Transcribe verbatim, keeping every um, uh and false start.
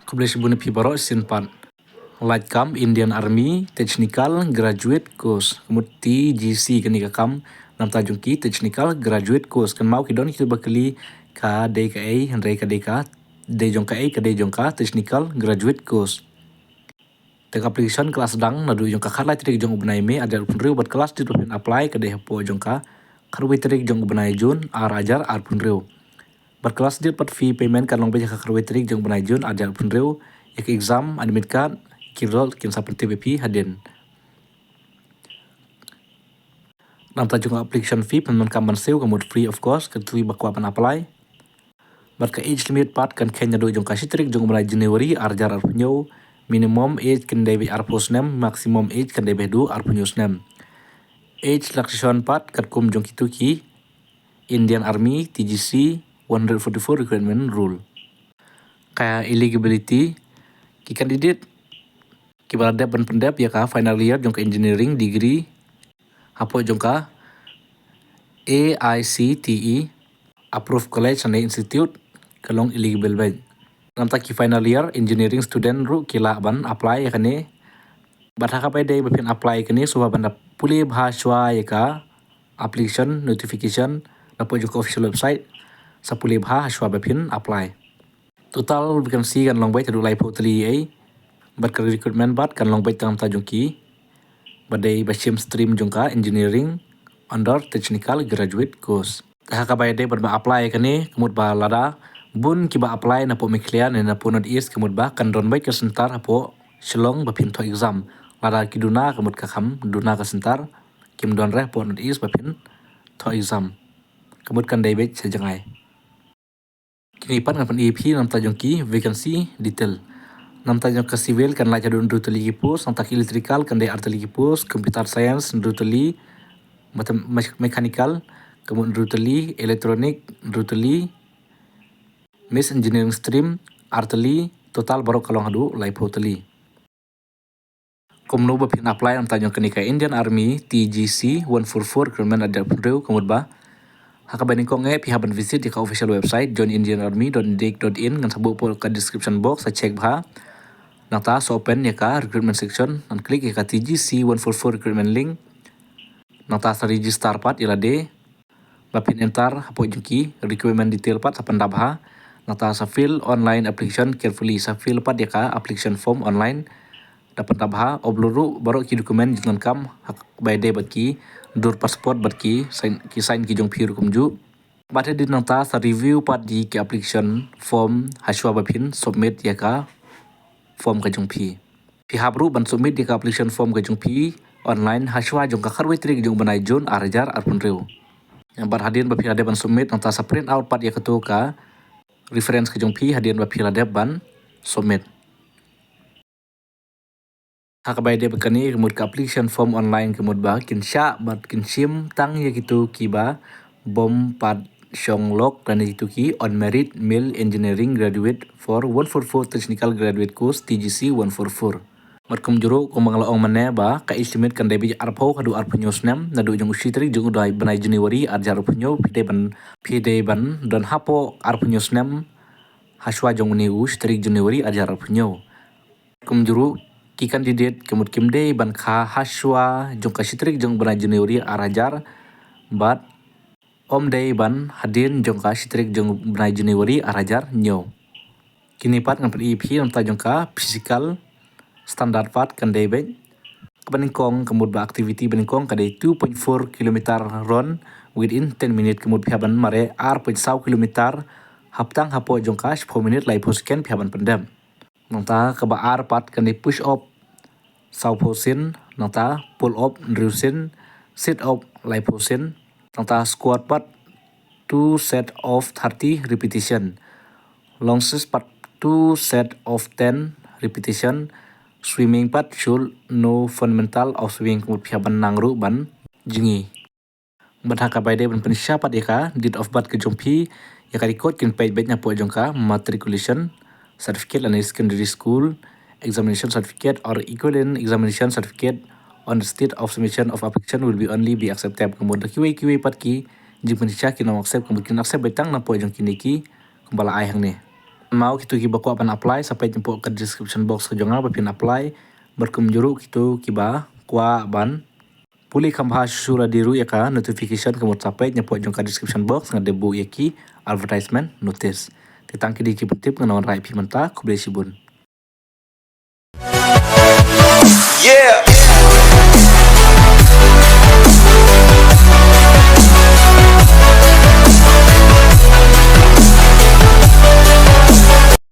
Khublei shibun ïa phi baroh shisien pat. Lait kam Indian Army Technical Graduate Course, ka mut T G C kane ka kam, namta jong ki Technical Graduate Course. Kynmaw ki don kitu ba kylli ka dei kaei, hynrei ka dei ka dei jong kaei, ka dei jong ka Technical Graduate Course. Te ka application ka la sdang naduh jong ka khatlai tarik jong u bnai May arhajar arphew hynriew bad ka last date ba phin apply ka dei hapoh jong ka khatwei tarik jong u bnai June arhajar arphew hynriew. Bad ka last date bad fee payment kan long beit ha ka khatwei tarik jong u bnai June arhajar arphew hynriew. Ïa ka exam admit card, ki result kin sa pyntip ïa phi hadien. Namta jong ka application fee pynban kam ban siew ka mut free of cost, ka tu ba kwah ban apply. Bad ka age limit pat kan kheiñ naduh jong ka shi tarik jong u bnai January arhajar arphew hynñiew. Minimum age kan dei beit arphew snem, maximum age kan dei beit haduh arphew hynñiew snem. Age relaxation pat katkum jong kitu ki Indian Army T G C one hundred forty-four recruitment rule. Ka eligibility, ki candidate kiba la dep ban pyndep ïa ka final year jong ka engineering degree hapoh jong ka A I C T E approved college ne institute ka long eligible beit. Namta ki final year engineering student ruh ki lah ban apply ïa kane. Bad ha kaba ïadei ba phin apply ïa kane, sngewbha ban da pule bha shuwa ïa ka application notification napoh jong ka official website. Sa pule bha shuwa ba phin apply. Total vacancy kan long beit haduh laiphew tylli ei. Bad ka recruitment bad kan long beit tang namta jong ki ba dei ba shim stream jong ka engineering under technical graduate course. Ha kaba ïadei bad ba apply kane, ka mut ba lada bun kiba apply napoh Meghalaya ne napoh North East, ka mut ba kan don beit ka center hapoh Shillong ba phin thoh exam. Lada ki duna, ka mut ka kham duna ka center, kim don re hapoh North East ba phin thoh exam. Ka mut kan dei beit sha jngai. Kine pat ngan pyni ïa phi namta jong ki vacancy detail. Namta jong ka civil kan lait haduh hynriew tylli ki post, namta ki electrical kan dei ar tylli ki post, computer science hynriew tylli, mathem-, mech-, mechanical ka mut hynriew tylli, electronic hynriew tylli, maths engineering stream ar tylli, total baroh ka long haduh laiphew tylli. Kumno ba phin apply namta jong kane ka Indian Army T G C one four four recruitment arhajar arphew hynriew, ka mut ba ha kaba nyngkong eh phi hap ban visit ïa ka official website join indian army dot indic dot in, ngan sa buh hapoh ka description box, sa check bha. Nangta sa open ïa ka recruitment section, ngan click ïa ka T G C one four four recruitment link. Nangta sa register pat ïa lade ba phin enter hapoh jong ki requirement detail pat sa pyndap bha. Nangta sa fill online application carefully, sa fill pat ïa ka application form online da pyndap bha, upload ruh baroh ki document jingdonkam ha kaba ïadei bad ki dur passport bad ki sign, ki sign ki jong phi ruh kumjuh. Bad hadien nangta sa review pat ïa ki application form ha shuwa ba phin submit ïa ka form ka jong phi. Phi hap ruh ban submit ïa ka application form ka jong phi online ha shuwa jong ka khatwei tarik jong u bnai June arhajar arphew hynriew. Bad hadien ba phi la dep ban submit, nangta sa print out pat ïa kato ka reference ka jong phi hadien ba phi la dep ban submit. Ha kaba ïadei bad kane, ka mut ka application form online, ka mut ba kin shah bad kin shim tang ïa kito kiba bym pat shong lok lane kito ki unmarried male engineering graduate for one four four technical graduate course T G C one four four. Bad kumjuh ruh kumba nga la ong mynne ba ka age limit kan dei beit arphew haduh arphew hynñiew snem, naduh jong u shi tarik jong u bnai January arhajar arphew hynñiew, phi dei ban, phi dei ban don hapoh arphew hynñiew snem ha shuwa jong une u shi tarik January arhajar arphew hynñiew. Kumjuh ruh ki candidate ka mut kim dei ban kha ha shuwa jong ka shi tarik jong u bnai January arhajar, bad ym dei ban hadien jong ka shi tarik jong u bnai January arhajar hynñiew. Kine pat ngan pyni ïa phi namta jong ka physical standard pat kan dei beit. Kaba nyngkong ka mut ba activity ba nyngkong ka dei two point four kilometer run within ten minute, ka mut phi hap ban mareh ar point saw kilometer hapdeng hapoh jong ka shiphew minute laiphew second phi hap ban pyndep. Nangta kaba ar pat kan dei push up sawphew sien, nangta pull up hynriew sien, sit up laiphew sien, nangta squat pat two set of thirty repetition, lunges pat two set of ten repetition, swimming pat should know fundamental of swimming, ka mut phi hap ban nang ruh ban jngi. Bad ha kaba ïadei ban pynshai pat ïa ka date of birth ka jong phi, ïa ka record kin peit beit napoh jong ka matriculation certificate lane secondary school examination certificate or equivalent examination certificate on the state of submission of application will be only be accepted. Ka mut da kiwei kiwei pat ki jingpynshai kin ym accept, ka mut kin accept beit tang napoh jong kine ki kumba la ai hangne. Kynmaw kito kiba kwah ban apply sa peit napoh ka description box ka jong nga ba phin apply. Bad kumjuh ruh kito kiba kwah ban pule kham bha shuh shuh lade ruh ïa ka notification ka mut sa peit napoh jong ka description box, nga dep buh ïa ki advertisement notice. Te tang kine ki pyntip ngan wanrah ïa phi mynta, khublei shibun. Yeah.